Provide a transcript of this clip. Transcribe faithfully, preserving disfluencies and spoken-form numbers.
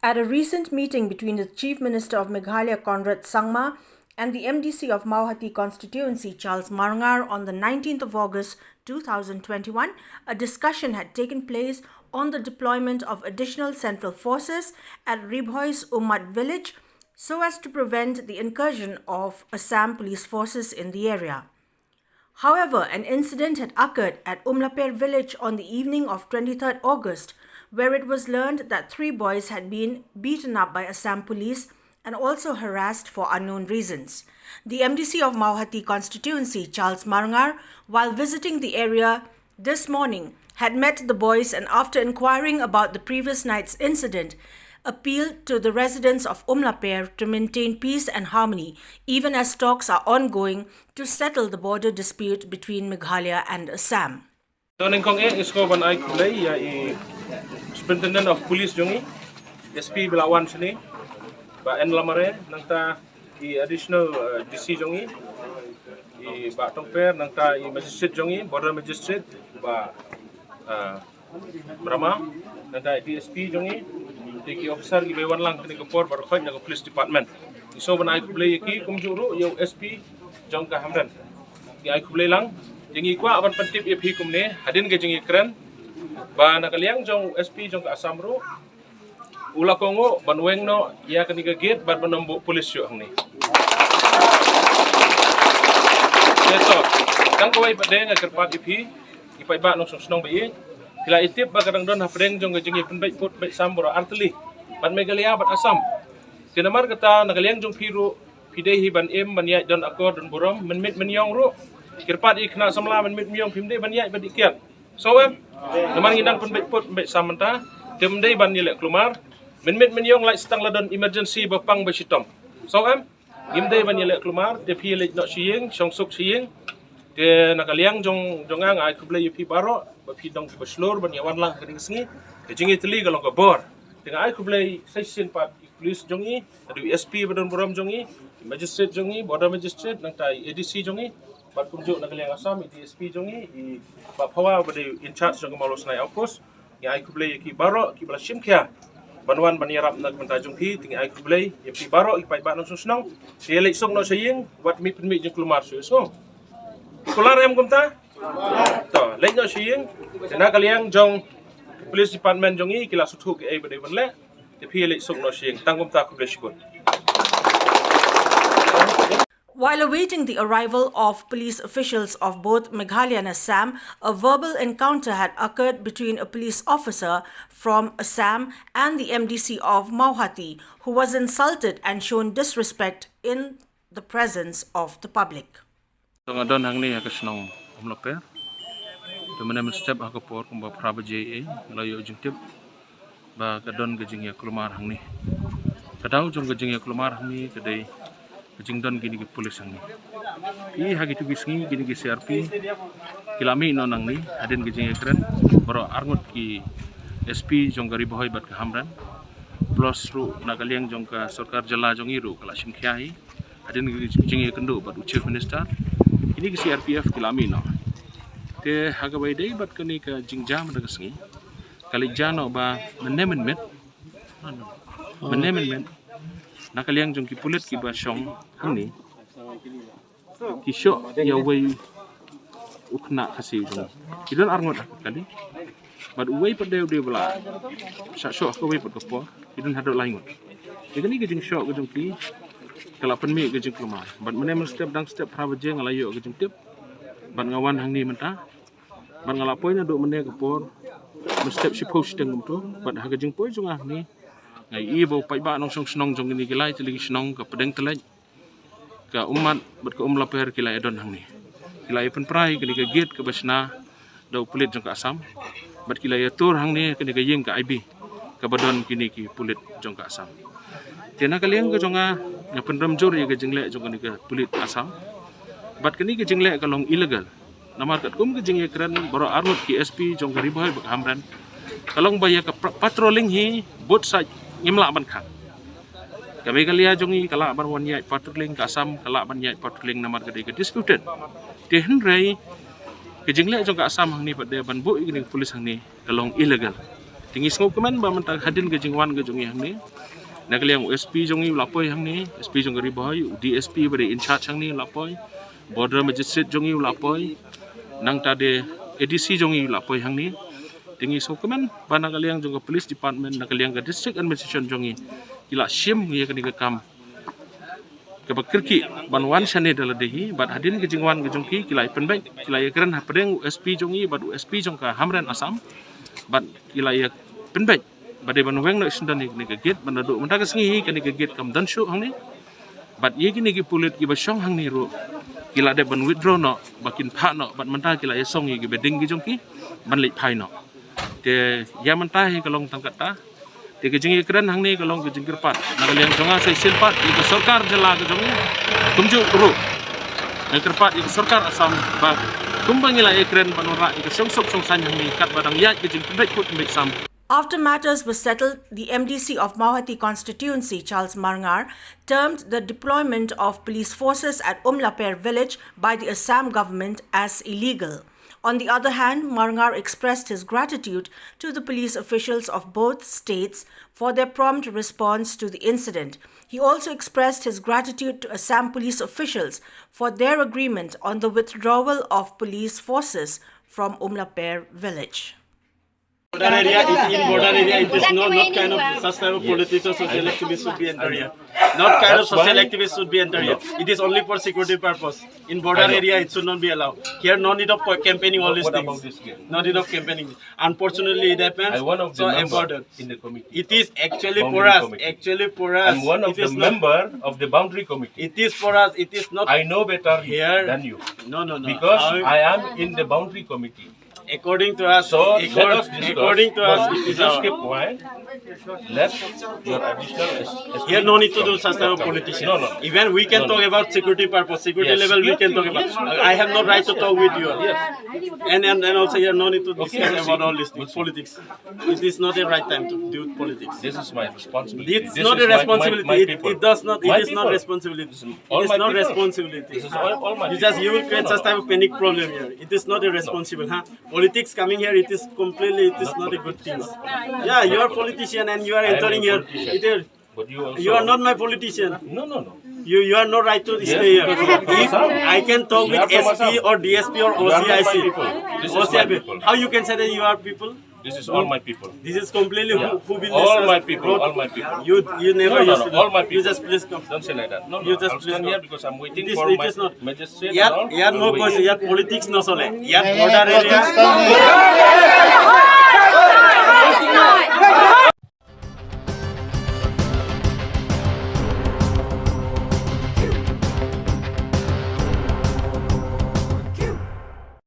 At a recent meeting between the Chief Minister of Meghalaya, Conrad Sangma, and the M D C of Mawhati constituency, Charles Marngar, on the nineteenth of August two thousand twenty-one, a discussion had taken place on the deployment of additional central forces at Ri Bhoi's Ummat village so as to prevent the incursion of Assam police forces in the area. However, an incident had occurred at Umlaper village on the evening of twenty-third August, where it was learned that three boys had been beaten up by Assam police and also harassed for unknown reasons. The M D C of Mawhati constituency, Charles Marngar, while visiting the area this morning, had met the boys and, after inquiring about the previous night's incident, appealed to the residents of Umlaper to maintain peace and harmony, even as talks are ongoing to settle the border dispute between Meghalaya and Assam. To nyngkong eh, ngi sngewbha ban ai khublei ïa i Superintendent of Police jong ngi, S P ba la wan shane, Bah N Lamare, nangta i Additional, eh, D C jong ngi, i Bah Tongper, nangta i Magistrate jong ngi, Border Magistrate, Bah, eh, Brahma, nangta i D S P jong ngi, te ki officer kiba wan lang kane ka por baroh na ka Police Department. Ngi sngewbha ban ai khublei ïa ki, kumjuh ruh ïa u S P jong ka Hamren. Ngi ai khublei lang. Te ngi kwah ban pyntip ïa phi kumne, hadien ka jingïakren, ba na ka liang jong u S P jong ka Assam ruh, u la kohnguh ban weng noh ïa kane ka gate bad ban ym buh police shuh hangne. Te to, tang kawei pat de nga kyrpad ïa phi, ki paidbah nongshong shnong ba ïeit, phi la ïatip ba ka dang don hapdeng jong ka jingïapynbeit put beit sam baroh artylli bad Meghalaya bad Assam. Te namar kata, na ka liang jong phi ruh, phi dei hi ban im, ban ïaid don akor don burom, mynmiet mynïong ruh. Kyrpad ïa ki khynnah samla mynmiet mynïong phim dei ban ïaid bad ïa kiad. Sngewbha em? Namar ngi dang pynbeit put beit sam mynta, te ym dei ban ïaleh kulmar. Mynmiet mynïong lait sa tang la don emergency ba pang ba shitom. Sngewbha em? Ngim dei ban ïaleh kulmar, te phi leit noh sha ïing, shong suk sha ïing. Te na ka liang jong, jong nga, nga ai khublei ïa phi baroh, ba phi dang kiba shlur ban ïa wan lang ha kane ka sngi. Ka jingïatylli ka long ka bor. Te nga ai khublei sa shisien pat ïa ki police jong ngi, naduh i S P ba don burom jong ngi, i magistrate jong ngi, border magistrate, nangta i A D C jong ngi, bad kumjuh na ka liang Assam, i D S P jong ngi, i Bah Phawa ba dei in charge jong ka Mawlong Synai Outpost. Ngi ai khublei ïa ki baroh kiba la shim khia ban wan ban ïarap na ka bynta jong phi, te ngi ai khublei ïa phi baroh ki paidbah nongshong shnong. Te leit suk noh sha ïing, wat mih pynmih jingkulmar shuh, sngewbha. Kular em kumta? To, leit noh sha ïing. Te na ka liang jong Police Department jong ngi, ki la sngewthuh kiei ba dei ban leh. Te phi leit suk noh sha ïing. Tang kumta, khublei shibun. While awaiting the arrival of police officials of both Meghalaya and Assam, a verbal encounter had occurred between a police officer from Assam and the M D C of Mawhati, who was insulted and shown disrespect in the presence of the public. To nga don hangne ha ka shnong Umlaper. Te mynne mynstep ha ka por kumba phra baje ei, nga la ïoh jingtip ba ka don ka jingïakulmar hangne. Ka daw jong ka jingïakulmar hangne ka dei ka jingdon kine ki police hangne. Phi, ha kito ki sngi kine ki C R P ki la mih noh nangne, hadien ka jingïakren, baroh arngut ki S P jong ka Ri Bhoi bad ka Hamren, plus ruh na ka liang jong ka sorkar jylla jong ngi ruh ka la shim khia hi. Hadien ka jingïakynduh bad u Chief Minister, kine ki C R P F ki la mih noh. Te ha kaba ïadei bad kane ka jingjia mynta ka sngi, ka leit jia noh ba mynne mynmiet, mynne mynmiet, na ka liang jong ki pulit kiba shong hangne, ki shoh ïa uwei u khynnah Khasi jong ngi. Ki don arngut ha ka kali. Bad uwei pat de u dei ba la shah shoh ha kawei pat ka por. Ki don haduh lai ngut. Te kane ka jingshoh ka jong ki ka la pynmih ka jingkulmar. Bad mynne mynstep dang step phra baje nga la ïoh ka jingtip. Bad nga wan hangne mynta. Bad nga la poi naduh mynne ka por mynstep shiphew shiteng kumto. Bad ha ka jingpoi jong nga hangne, nga ïohi ba u paidbah nongshong shnong jong kine ki lai tylli ki shnong, ka Pdeng Tlek, ka Ummat bad ka Umlaper ki la ïadon hangne. Ki la ïapynpra ïa kane ka gate kaba shna da u pulit jong ka Assam. Bad ki la ïatur hangne kane ka ïing ka I B kaba don kine ki pulit jong ka Assam. Te na ka liang ka jong nga, nga pynrem jur ïa ka jingleh jong kane ka pulit Assam. Bad kane ka jingleh ka long illegal. Namar katkum ka jingïakren baroh arngut ki S P jong ka Ri Bhoi bad ka Hamren, ka long ba ïa ka pra-, patrolling hi both side ngim lah ban khang. Ka Meghalaya jong ngi ka lah ban wan ïaid patrolling, ka Assam ka lah ban ïaid patrolling namar ka dei ka disputed. Te hynrei ka jingleh jong ka Assam hangne pat de ban buh ïa kane ka police hangne ka long illegal. Te ngi sngewkmen ba mynta hadien ka jingwan ka jong ngi hangne, na ka liang u S P jong ngi u la poi hangne, S P jong ka Ri Bhoi, u D S P ba dei in charge hangne u la poi, border magistrate jong ngi u la poi, nangta de A D C jong ngi u la poi hangne. Te ngi sngewkmen ba na ka liang jong ka police department, na ka liang ka district administration jong ngi, ki la shim ïa kane ka kam kaba kyrkieh ban wan shane da lade hi, bad hadien ka jingwan ka jong ki, ki la ïa pynbeit, ki la ïa kren hapdeng u S P jong ngi bad u S P jong ka Hamren Assam, bad ki la ïa pynbeit ba dei ban weng noh shisyndon ïa kane ka gate, bad naduh mynta ka sngi hi kane ka gate kam don shuh hangne. Bad ïa kine ki pulit kiba shong hangne ruh ki la dep ban withdraw noh, ba kin phah noh, bad mynta ki la ïa song ïa ki bedding ki jong ki ban leit phai noh. Te ïa mynta hi ka long tang katta. Te ka jingïakren hangne ka long ka jingkyrpad na ka liang jong nga sa shisien pat ïa ka sorkar jylla ka jong ngi, kumjuh ruh nga kyrpad ïa ka sorkar Assam ba kumba ngi la ïakren ban wanrah ïa ka shongsuk shongsaiñ hangne katba dang ïaid ka jingpynbeit kut pynbeit sam. After matters were settled, the M D C of Mawhati constituency, Charles Marngar, termed the deployment of police forces at Umlaper village by the Assam government as illegal. On the other hand, Marngar expressed his gratitude to the police officials of both states for their prompt response to the incident. He also expressed his gratitude to Assam police officials for their agreement on the withdrawal of police forces from Umlaper village. Border area, it, in border area, it is not, not kind of such type of politics or social activists should be enter here. Not kind of social activists should be enter here. It is only for security purpose. In border area, it should not be allowed. Here, no need of co- campaigning all these things. No need of campaigning. Unfortunately, it happens. So important. It is actually for us. Actually for us. It is not. Of the boundary committee. It is for us. It is not. I know better Here. Than you. No, no, no. Because How- I am in the boundary committee. According to us, So, accord- let us discuss. According to us, it is Just our. Keep quiet. Let your additional. Here, no need to do such type of politician. No, no. Even we can No, no. Talk about security purpose, security Yes, level, we yes, can talk yes, about. yes. I have no right to talk with you. Yes. And, and and also here, no need to Okay, discuss we'll about see. All this We'll see. Politics. It is not a right time to do politics. This is my responsibility. It's This not is a my- my- responsibility. My, It, people. It does not. It My is not people. Responsibility. All It is my not people. Responsibility. This is all, all my You people. Just you will create No, such no. Type of panic problem here. It is not a responsible, huh? Politics coming here, it is completely, it is not a good thing. Yeah, you are politician and you are I am a entering here. Politician. It is, But you also. You are not my politician. No, no, no. You, you are not right to Yes, stay here. because you are from If Assam. I can talk You with are from S P Assam. Or D S P or You are not my O C I C, people. This is my O C I P, people. How you can say that you are people? This is all my people. This is completely Yeah. who, who built All this my uh, people. Road. All my people. You you never No, no, used no, to do. All my You people. Just Please come. Don't say like that. No, no. You just I'll please stand come. Here because I'm waiting It is, for it my is not. Magistrate. Yet, And all. yet no I'm waiting. Yet politics no sole. Yet border area.